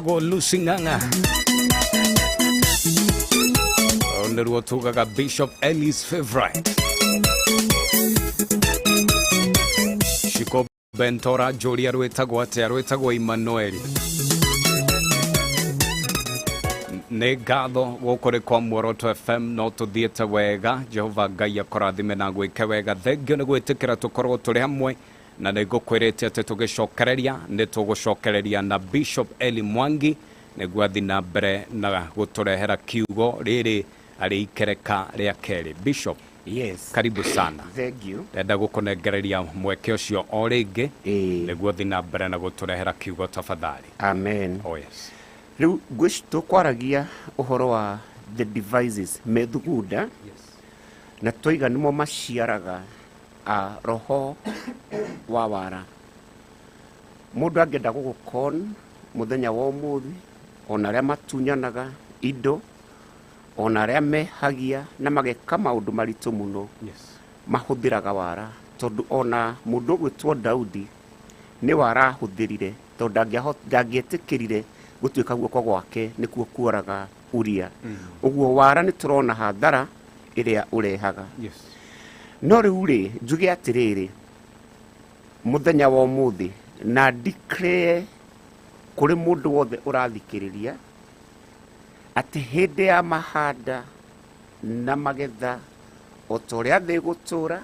Go Lucy Ng'ang'a nĩruo tugaga Bishop Ellie's favorite Shiko Bentora njũria rwĩtagwo atĩa? Rwĩtagwo Emmanuel. Nĩ ngatho gũkũ nĩ kwa Muoroto FM, no tũthiĩte wega. Jehova Ngai akũrathime na gwĩke wega. Thengio nĩ gwĩtĩkĩra tũkorwo tũrĩ hamwe, na nĩ ngũkwĩrĩte atĩ tũgĩcokereria nĩ tũgũcokereria na Bishop Eli Mwangi nĩguo athi na mbere na gũtũrehera kiugo rĩrĩ arĩ ikereka rĩa kerĩ. Bishop, Yes. karibu sana. Thank you. Ndenda gũkũnengereria mweke ũcio o rĩngĩ Ĩĩ. nĩguo thi na mbere na gũtũrehera kiugo tafadhali. Amen. Oh yes. Rĩu ngwĩci tũkwaragia ũhoro wa the devices, methugunda. Yes. Na twaiga nĩmo maciaraga a roho wa wara. Mũndũ angĩenda gũgũkon mũthenya wa ũmũthĩ, ona arĩa matunyanaga indo, ona arĩa mehagia na mageka maũndũ maritũ mũno, Yes. mahũthĩraga wara, tondũ ona mũndũ ũgwĩtwo Daudi nĩ wara ahũthĩrire, tondũ ndangĩetĩkĩrire gũtuĩka guoko gwake nĩkuo kuoraga Uria. Ũguo wara nĩ tũrona hathara ĩrĩa ũrehaga. Yes. No rĩu rĩ, njuge atĩrĩrĩ, mũthenya wa ũmũthĩ na declare kũrĩ mũndũ wothe ũrathikĩrĩria atĩ hĩndĩ ya mahanda na magetha, o ta ũrĩa thĩ ĩgũtũra,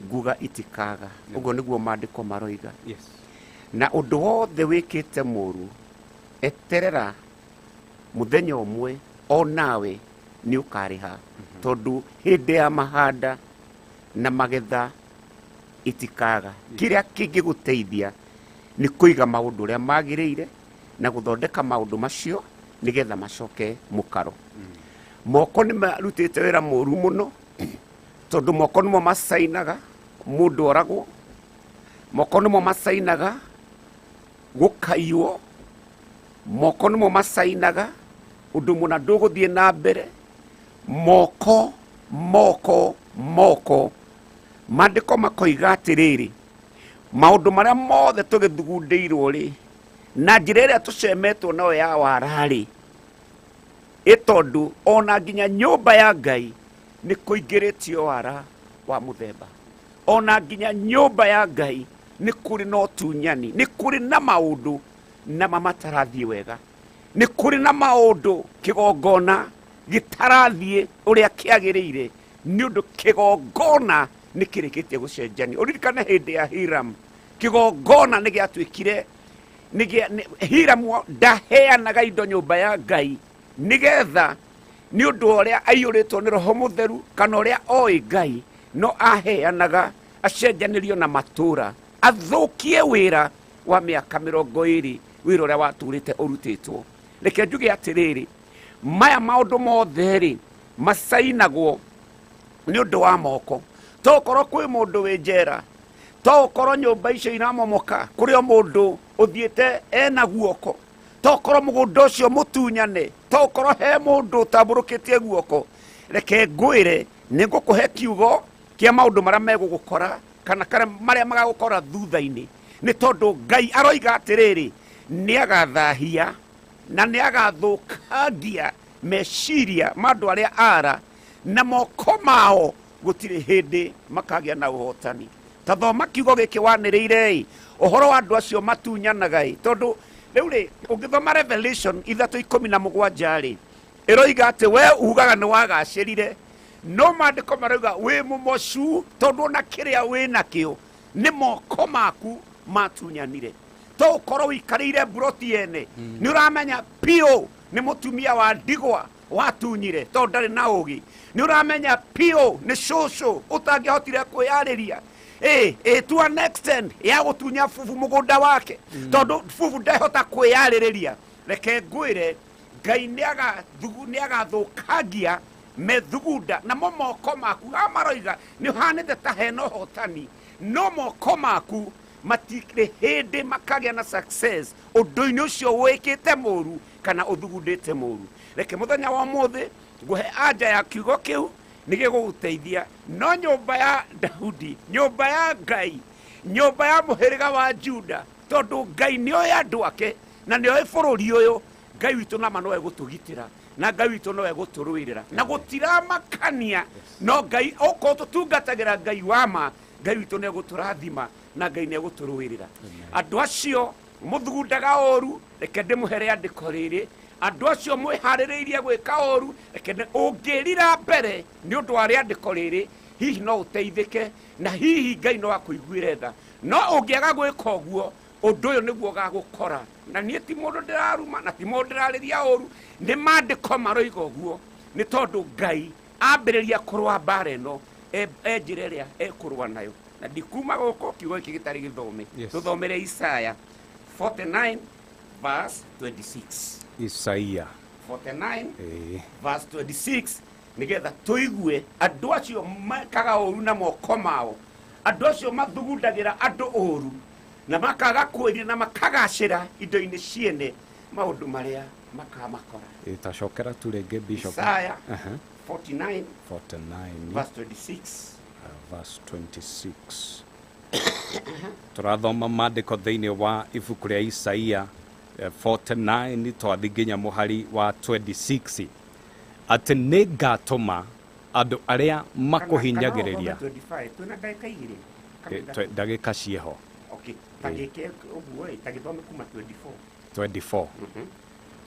nguga itikaga. Ũguo nĩguo maandĩko maroiga. Yes. Na ũndũ wothe wĩkĩte mũru, eterera mũthenya ũmwe o nawe nĩ ũkarĩha, tondũ hĩndĩ ya mahanda na magetha itikaga. Kĩrĩa kĩngĩgũteithia nĩ kũiga maũndũ ũrĩa magĩrĩire na gũthondeka maũndũ macio nĩgetha macoke mũkaro. Moko nĩ marutĩte wĩra mũru mũno, tondũ moko nĩmo macainaga mũndũ oragwo, moko nĩmo macainaga gũkaiywo, moko nĩmo macainaga ũndũ mũna ndũgũthiĩ na mbere. Moko, moko, moko. Maandĩko makoiga atĩrĩrĩ, maũndũ marĩa mothe tũgĩthugundĩirwo rĩ, na njĩra ĩrĩa tũcemetwo nayo ya wara rĩ, ĩ tondũ ona nginya nyũmba ya Ngai nĩ kũingĩrĩtio wara wa mũthemba, ona nginya nyũmba ya Ngai nĩ kũrĩ na ũtunyani, nĩ kũrĩ na maũndũ na mamatarathiĩ wega, nĩ kũrĩ na maũndũ kĩgongona gĩtarathiĩ ũrĩa kĩagĩrĩire, nĩ ũndũ kĩgongona nĩ kĩrĩkĩtie gũcenjanio. Ũririkane hĩndĩ ya Hiram, kĩgongona nĩ gĩatuĩkire, Hiram ndaheanaga indo nyũmba ya Ngai nĩgetha nĩ ũndũ ũrĩa aiyũrĩtwo nĩ Roho Mũtheru kana ũrĩa oĩ Ngai, no aheanaga acenjanĩrio na matũra, athũkie wĩra wa mĩaka mĩrongo ĩrĩ, wĩra ũrĩa watũrĩte ũrutĩtwo. Reke njuge atĩrĩrĩ, maya maũndũ mothe rĩ macainagwo nĩ ũndũ wa moko. To ũkorwo kwĩ mũndũ wĩ njera, to ũkorwo nyũmba icio iramomoka kũrĩ o mũndũ ũthiĩte ena guoko, to ũkorwo mũgũnda ũcio mũtunyane, to ũkorwo he mũndũ ũtambũrũkĩtie guoko. Reke ngwĩre, nĩ ngũkũhe kiugo kĩa maũndũ marĩa megũgũkora kana marĩa magagũkora thutha-inĩ, nĩ tondũ Ngai aroiga atĩrĩrĩ, nĩ agathahia na nĩ agathũkangia meciria ma andũ arĩa ara, na moko mao gũtirĩ hĩndĩ makagĩa na ũhotani. Ta thoma kiugo gĩkĩ wanĩrĩire-ĩ, ũhoro wa andũ acio matunyanaga-ĩ, tondũ rĩu rĩ, ũngĩthoma Revelation ithatũ ikũmi na mũgwanja rĩ, ĩroiga atĩ we ugaga nĩ wagacĩrire, no maandĩko marauga wĩ mũmocu, tondũ ona kĩrĩa wĩ nakĩo nĩ moko maku matunyanire. To ũkorwo ũikarĩire mburoti ene, nĩ ũramenya biũ nĩ mũtumia wa ndigwa watunyire tondũ ndarĩ na ũgĩ, nĩ ũramenya biũ nĩ cũcũ ũtangĩhotire kwĩyarĩria to an extent ya gũtunya bubu mũgũnda wake, tondũ bubu ndehota kwĩyarĩrĩria. Reke ngwĩre, Ngai nĩ agathũkangia methugunda namo moko maku. Haha maroiga nĩ ũhanĩte ta hena ũhotani, no moko maku matirĩ hĩndĩ makagĩa na success ũndũ-inĩ ũcio wĩkĩte mũru kana ũthugundĩte mũru. Reke mũthenya wa ũmũthĩ ngũhe anja ya kiugo kĩu nĩgĩgũgũteithia. No nyũmba ya Daudi, nyũmba ya Ngai, nyũmba ya mũhĩrĩga wa Juda, tondũ Ngai nĩoĩ andũ ake Na nĩ oĩ bũrũri ũyũ Ngai witũ nama no egũtũgitĩra na Ngai witũ no egũtũrũĩrĩra na gũtiramakania, no Ngai okorwo tũtungatagĩra Ngai wa ma, Ngai witũ nĩ egũtũrathima na Ngai nĩ egũtũrũĩrĩra. Andũ acio mũthugundaga ũru, reke ndĩmũhe rĩandĩko rĩrĩ. Andũ acio mwĩharĩrĩirie gwĩka ũru, reke ũngĩrira mbere nĩ ũndũ wa rĩandĩko rĩrĩ, hihi no ũteithĩke na hihi Ngai no akũiguĩre tha. No ũngĩaga gwĩka ũguo, ũndũ ũyũ nĩguo ũgagũkora. Na niĩ ti mũndũ ndĩraruma na ti mũndũ ndĩrarĩria ũru, nĩ maandĩko maroiga ũguo, nĩ tondũ Ngai ambĩrĩria kũrũa mbara ĩno e njĩra ĩrĩa ekũrũa nayo. Na ndikuma gũkũ kiugo gĩkĩ gĩtarĩ gĩthome. Tũthomere Isaya 49 verse 26. Isaia 49 verse 26, nĩgetha tũigue andũ acio mekaga ũru na moko mao, andũ acio mathugundagĩra andũ ũru na makaga kwĩrira na makagacĩra indo-inĩ ciene, maũndũ marĩa makamakora. Ĩtacokera tu rĩngĩ, Bishop. Isaya 49 49 verse 26. Verse 26. Tũrathoma maandĩko thĩinĩ wa ibuku rĩa Isaia 49, twathi nginya mũhari wa 26, atĩ nĩ ngatũma andũ arĩa makũhinyagĩrĩria. Kana ũthome 25, twĩna ndagĩka 2 kana 3. Ndagĩka ciĩho. Okay, tagĩke ũguo ĩ, tagĩthome kuma 24. 24.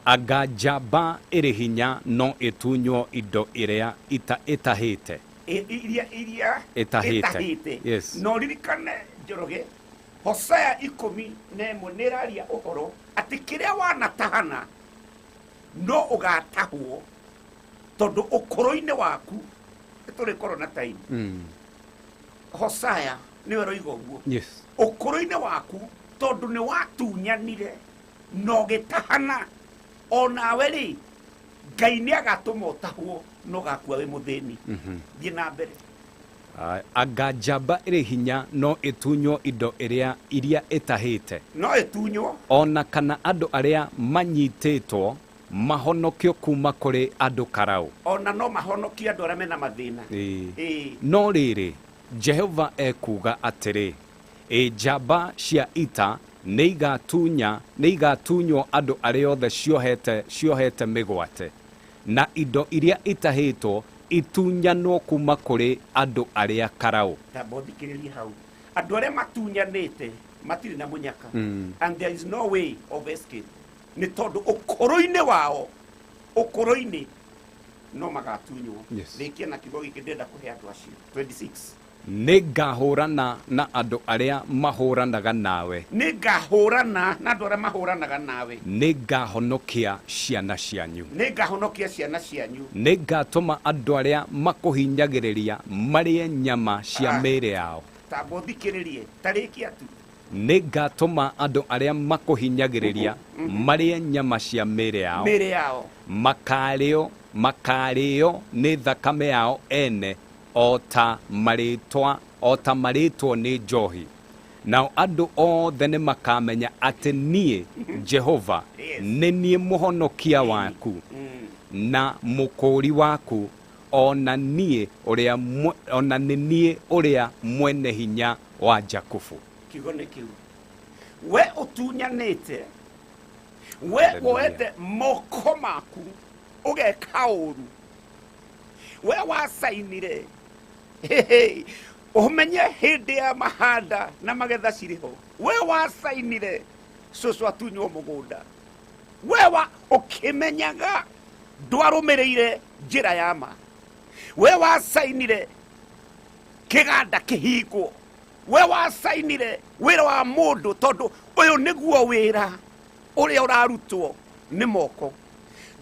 Anga njamba ĩrĩ hinya no ĩtunywo indo iria ĩtahĩte? Iria ĩtahĩte. Ĩtahĩte. No ririkane, Njoroge, Hosea 11 nĩ ĩraria ũhoro atĩ kĩrĩa wanatahana no ũgatahwo, tondũ ũkũrũ-inĩ waku nĩ tũrĩkorwo na time. Hosea nĩwe ĩroiga ũguo. Ũkũrũ-inĩ waku, tondũ nĩ watunyanire na ũgĩtahana, onawe rĩ, Ngai nĩ agatũma ũtahwo na ũgakua wĩ mũthĩni. Thiĩ na mbere. Anga njamba ĩrĩ hinya no ĩtunywo indo iria ĩtahĩte? No ĩtunywo. Ona kana andũ arĩa manyitĩtwo mahonokio kuma kũrĩ andũ karau? Ona no mahonokie andũ arĩa mena mathĩna. Ĩĩ. No rĩrĩ, Jehova ekuuga atĩrĩ, ĩ njamba cia ita nĩ igatunywo andũ arĩa othe ciohete mĩgwate, na indo iria itahĩtwo itunyanwo kuma kũrĩ andũ arĩa karau. Tamba ũthikĩrĩrie hau. Andũ arĩa matunyanĩte matirĩ na mũnyaka. And there is no way of escape, nĩ tondũ ũkũrũ-inĩ wao, ũkũrũ-inĩ no magatunywo. Rĩkia na kiugo gĩkĩ ndĩrenda kũhe andũ acio. 26. Nĩ ngahũrana na andũ arĩa mahũranaga nawe. Nĩ ngahũrana na andũ arĩa mahũranaga nawe. Nĩ ngahonokia ciana cianyu. Nĩ ngahonokia ciana cianyu. Nĩ ngatũma andũ arĩa makũhinyagĩrĩria marĩe nyama cia mĩĩrĩ yao. Tamba ũthikĩrĩrie, tarĩkia tu. Nĩ ngatũma andũ arĩa makũhinyagĩrĩria marĩe nyama cia mĩĩrĩ yao. Mĩĩrĩ yao. Makarĩo nĩ thakame yao ene, o ta marĩtwo nĩ njohi. Nao andũ othe nĩ makamenya atĩ niĩ Jehova nĩ niĩ mũhonokia waku na mũkũũri waku, ona nĩ niĩ ũrĩa mwene hinya wa Jakubu. Kiugo nĩ kĩu. We ũtunyanĩte, we Hallelujah. woete moko maku ũgeka ũru, we wacainire, ũmenye hĩndĩ ya mahanda na magetha cirĩ ho, we wacainire cũcũ atunywo mũgũnda, we wa ũkĩmenyaga ndwarũmĩrĩire njĩra ya ma, we wacainire kĩganda kĩhingwo, we wacainire wĩra wa mũndũ, tondũ ũyũ nĩguo wĩra ũrĩa ũrarutwo nĩ moko.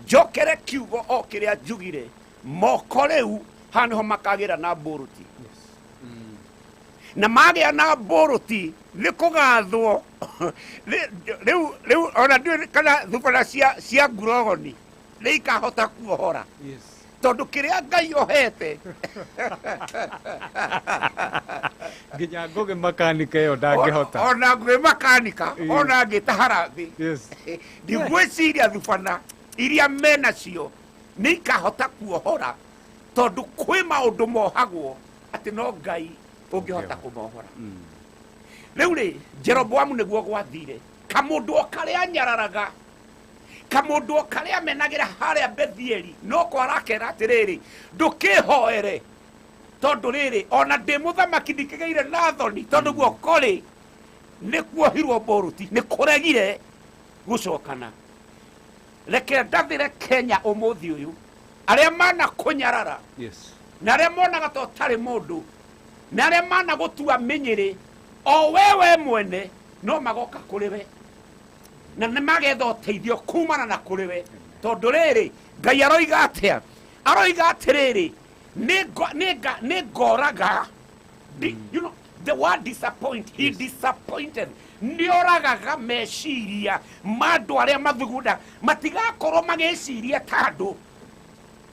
Njokere kiugo o kĩrĩa njugire, moko rĩu haha nĩho makagĩra na mbũrũti. Na magĩa na mbũrũti nĩ kũgathwo. Rĩu ona ndiũĩ kana thubana cia ngurogoni nĩ ikahota kuohora. Tondũ kĩrĩa Ngai ohete. Nginya Ngũgĩ makanika ĩyo ndangĩhota. Ona Ngũgĩ makanika, ona angĩta harambĩ. Ndigwĩciria thubana iria menacio nĩ ikahota kuohora, tondũ kwĩ maũndũ mohagwo atĩ no Ngai ũngĩhota kũmohora. Rĩu rĩ, Jeroboamu nĩguo gwathire. Kamũndũ o karĩa nyararaga, kamũndũ o karĩa menagĩra harĩa Bethieli, no ko arakera atĩrĩrĩ, ndũkĩhoere tondũ rĩrĩ ona ndĩ mũthamaki ndikĩgĩire na thoni, tondũ guoko rĩ nĩ kuohirwo mbũrũti, nĩ kũregire gũcokana. Reke ndathĩre Kenya ũmũthĩ ũyũ, arĩa mana kũnyarara, na arĩa monaga ta ũtarĩ mũndũ, na arĩa mana gũtua mĩnyĩrĩ, o we mwene no magoka kũrĩ we, na nĩ magetha ũteithio kumana na kũrĩ we. Tondũ rĩrĩ Ngai aroiga atĩa? Aroiga atĩrĩrĩ, nĩ ngoraga. You know, the word disappoint, he disappointed. Nĩ oragaga meciria ma andũ arĩa mathugunda, matigakorwo magĩciria ta andũ,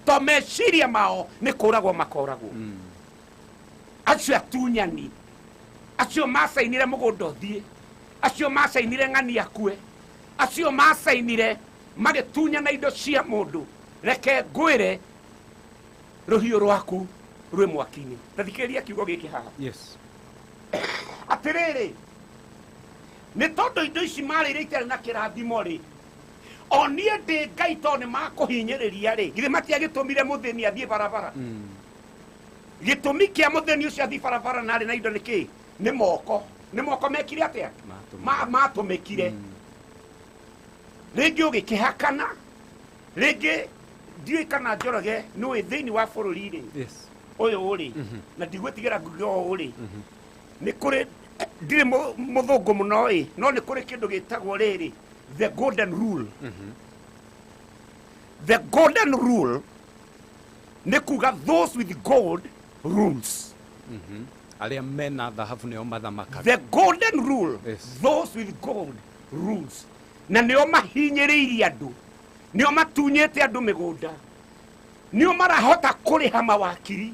to meciria mao nĩ kũragwo makoragwo. Acio atunyani, acio macainire mũgũnda ũthiĩ, acio macainire ng'ani akue, acio macainire magĩtunyana indo cia mũndũ, reke ngwĩre, rũhiũ rwaku rwĩ mwaki-inĩ. Ta thikĩrĩria kiugo gĩkĩ haha. Atĩrĩrĩ, nĩ tondũ indo ici marĩire itarĩ na kĩrathimo rĩ, o niĩ ndĩ Ngai, tondũ nĩ makũhinyĩrĩria rĩ, githĩ matiagĩtũmire mũthĩni athiĩ barabara? Gĩtũmi kĩa mũthĩni ũcio athiĩ barabara na arĩ na indo nĩ kĩĩ? Nĩ moko, nĩ moko mekire atĩa? Matũmĩkire. Matũmĩkire. Rĩngĩ ũgĩkĩhakana, rĩngĩ ndiũĩ kana Njoroge nĩũĩ thĩinĩ wa bũrũri rĩ, ũyũ rĩ, na ndigwĩtigĩra nguge ũũ rĩ, nĩ kũrĩ, ndirĩ mũthũngũ mũno ĩ, no nĩ kũrĩ kĩndũ gĩtagwo rĩrĩ, the golden rule. The golden rule nĩ kuga those with gold rules. Arĩa mena thahabu nĩo mathamakaga. The golden rule. Those with gold rules, na nĩo mahinyĩrĩirie andũ, nĩo matunyĩte andũ mĩgũnda, nĩo marahota kũrĩha mawakiri,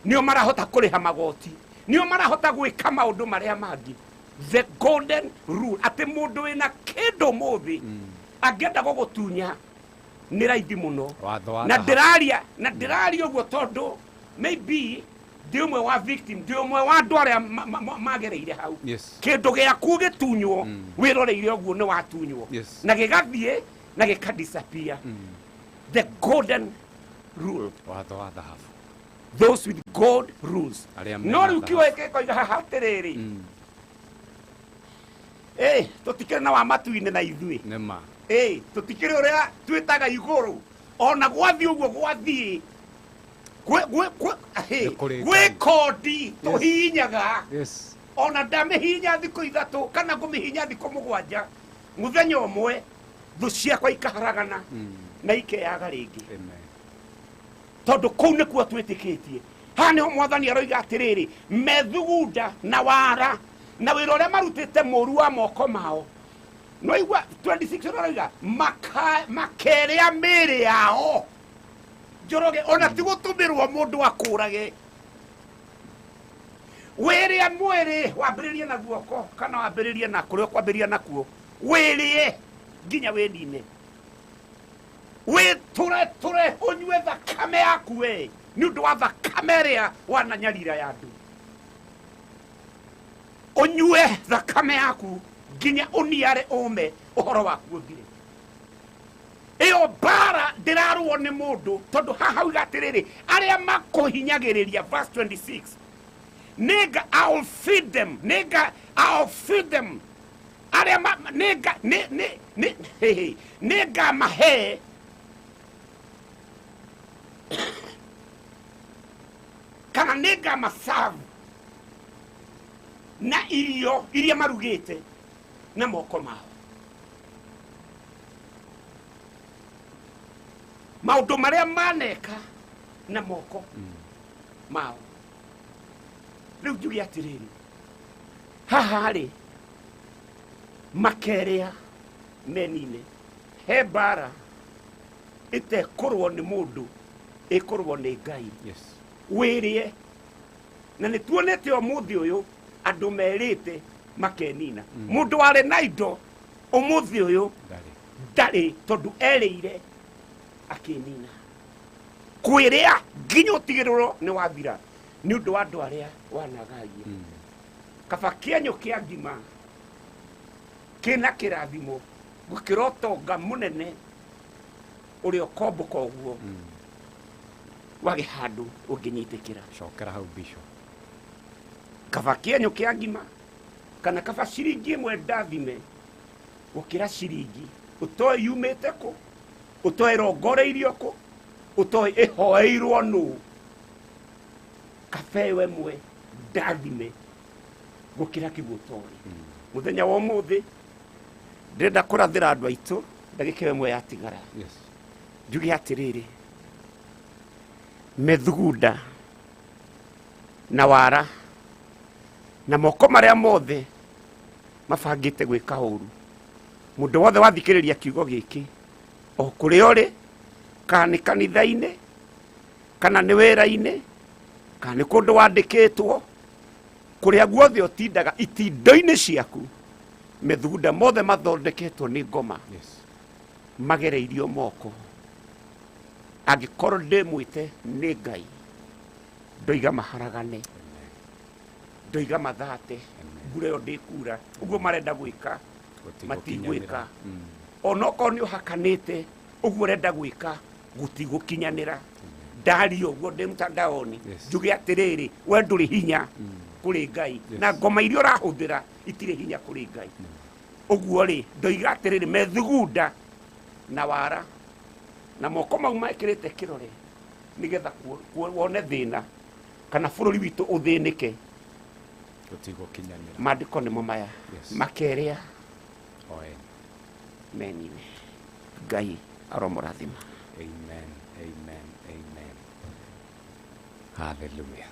nĩo marahota kũrĩha magoti, nĩo marahota gwĩka maũndũ marĩa mangĩ. The golden rule, atĩ mũndũ wĩna kĩndũ mũthĩ angĩenda gũgũtunya nĩ raithi mũno. Watho wa Na thahabu. Ndĩraria na ndĩraria ũguo tondũ maybe ndĩ ũmwe wa victim, ndĩ ũmwe wa andũ arĩa magereire hau. Kĩndũ gĩaku gĩtunywo wĩroreire ũguo nĩ watunywo, na gĩgathiĩ na gĩkadisappear. The golden rule. Watho wa thahabu. Those with gold rules. Arĩa No mena rĩu kiugo gĩkĩ gĩkoiga haha atĩrĩrĩ, ĩ tũtikĩrĩ na wa matu-inĩ na ithuĩ. Nĩ ma. Ĩ tũtikĩrĩ ũrĩa twĩtaga igũrũ, ona gwathiĩ ũguo gwathiĩ, Nĩ kũrĩ gwĩ Ngai. kondi tũhihinyaga. Ona ndamĩhihinya thikũ 3 kana ngũmĩhihinya thikũ 7, mũthenya ũmwe thũ ciakwa ikaharagana na ikeyaga rĩngĩ. Amen. Tondũ kũu nĩkuo twĩtĩkĩtie. Haha nĩho mwathani aroiga atĩrĩrĩ, methugunda na wara na wĩra ũrĩa marutĩte mũru wa moko mao, no igua 26 ũrĩa aroiga, makerĩa mĩĩrĩ yao. Njoroge, ona ti gũtũmĩrwo mũndũ akũrage, wĩrĩe mwĩrĩ, wambĩrĩrie na guoko kana wambĩrĩrie na kũrĩa ũkwambĩrĩria nakuo, wĩrĩe nginya wĩnine, wĩtũre tũre, ũnyue thakame yaku we, nĩ ũndũ wa thakame ĩrĩa wananyarira ya andũ. Ũnyue thakame yaku nginya ũniare, ũme, ũhoro waku ũthire. Ĩyo mbara ndĩrarũo nĩ mũndũ, tondũ haha uga atĩrĩrĩ, arĩa makũhinyagĩrĩria, verse 26, nĩnga I'll feed them, nĩnga I'll feed them, arĩa nĩnga nĩ nĩ nĩ hehe, nĩngamahe kana nĩngamaserve na irio iria marugĩte na moko mao. Maũndũ marĩa maneka na moko mao. Rĩu njuge atĩrĩrĩ, haha rĩ, makerĩa menine. He mbara ĩtekũrwo nĩ mũndũ, ĩkũrwo nĩ Ngai. Wĩrĩe, na nĩ tuonete ũmũthĩ ũyũ andũ merĩte makenina. Mũndũ warĩ na indo ũmũthĩ ũyũ Ndarĩ. Ndarĩ, tondũ erĩire akĩnina. Kwĩrĩa nginya ũtigĩrĩrwo nĩ wathira nĩ ũndũ wa andũ arĩa wanagagia. Kaba kĩenyũ kĩa ngima. Kĩna kĩrathimo gũkĩra ũtonga mũnene ũrĩa ũkombũka ũguo wage handũ ũngĩnyitĩkĩra. Cokera hau, Bishop. Kaba kĩenyũ kĩa ngima kana kaba ciringi ĩmwe ndathime gũkĩra ciringi ũtoĩ yumĩte kũ, ũtoĩ ĩrongoreirio kũ, ũtoĩ ĩhoeirwo nũ. Kaba ĩyo ĩmwe ndathime gũkĩra kĩguo ũtoĩ. Mũthenya wa ũmũthĩ ndĩrenda kũrathĩra andũ aitũ ndagĩka ĩyo ĩmwe yatigara. Njuge atĩrĩrĩ, methugunda na wara na moko marĩa mothe mabangĩte gwĩka ũru, mũndũ wothe wathikĩrĩria kiugo gĩkĩ o kũrĩa ũrĩ, kana nĩ kanitha-inĩ, kana nĩ wĩra-inĩ, kana nĩ kũndũ wandĩkĩtwo, kũrĩa guothe ũtindaga itindo-inĩ ciaku, methugunda mothe mathondeketwo nĩ ngoma magereirio moko, angĩkorwo ndĩmwĩte nĩ Ngai, ndoiga maharagane, ndoiga mathate, mbura ĩyo ndĩkura, ũguo marenda gwĩka matigwĩka. Onokorwo nĩ ũhakanĩte ũguo ũrenda gwĩka gũtigũkinyanĩra. Ndaria ũguo ndĩ mtandaoni, njuge atĩrĩrĩ, we ndũrĩ hinya kũrĩ Ngai, na ngoma iria ũrahũthĩra itirĩ hinya kũrĩ Ngai. Ũguo rĩ, ndoiga atĩrĩrĩ, methugunda na wara na moko mau mekĩrĩte kĩrore nĩgetha wone thĩna kana bũrũri witũ ũthĩnĩke, gũtigũkinyanĩra. Maandĩko nĩmo maya. Makerĩa oe meniwe. Ngai aromũrathima. Amen, amen, amen, hallelujah.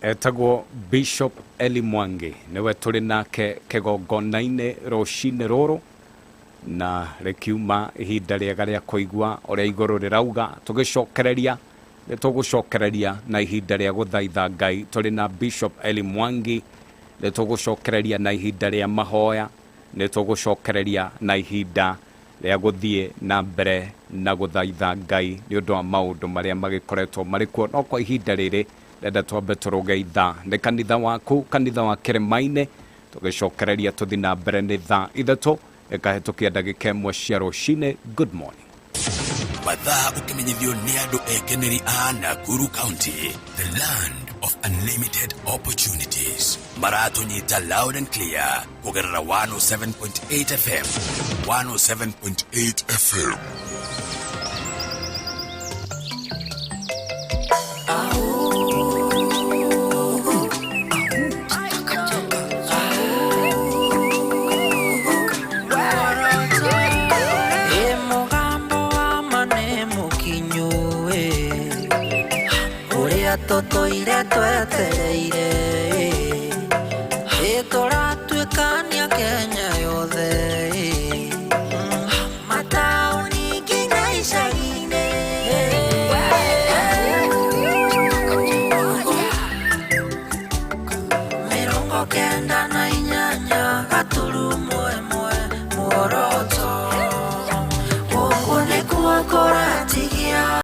Etagwo Bishop Eli Mwangi, nĩwe tũrĩ nake kĩgongona-inĩ rũcinĩ rũrũ, na rĩkiuma ihinda rĩega rĩa kũigua ũrĩa igũrũ rĩrauga. Tũgĩcokereria nĩ tũgũcokereria na ihinda rĩa gũthaitha Ngai tũrĩ na Bishop Eli Mwangi, nĩ tũgũcokereria na ihinda rĩa mahoya, nĩ tũgũcokereria na ihinda rĩa gũthiĩ na mbere na gũthaitha Ngai nĩ ũndũ wa maũndũ marĩa magĩkoretwo marĩ kuo. No kwa ihinda rĩrĩ ndenda twambe tũrũge ithaa nĩ kanitha waku, kanitha wa Kĩrĩma-inĩ. Tũgĩcokereria tũthi na mbere. Nĩ thaa 3 ĩkahĩtũkia ndagĩka 1 cia rũcinĩ. Good morning. Mathaa ũkĩmenyithio nĩ andũ ekeneri a Nakuru County, the land of unlimited opportunities. Maratũnyita loud and clear kũgerera 107.8 FM, 107.8 FM. Ĩ mũgambo wa ma nĩ mũkinyu ĩ, ũrĩa tũtũire twetereire ĩ, tũratuĩkania Kenya yothe ĩ, mataũni nginya icagi-inĩ. 94.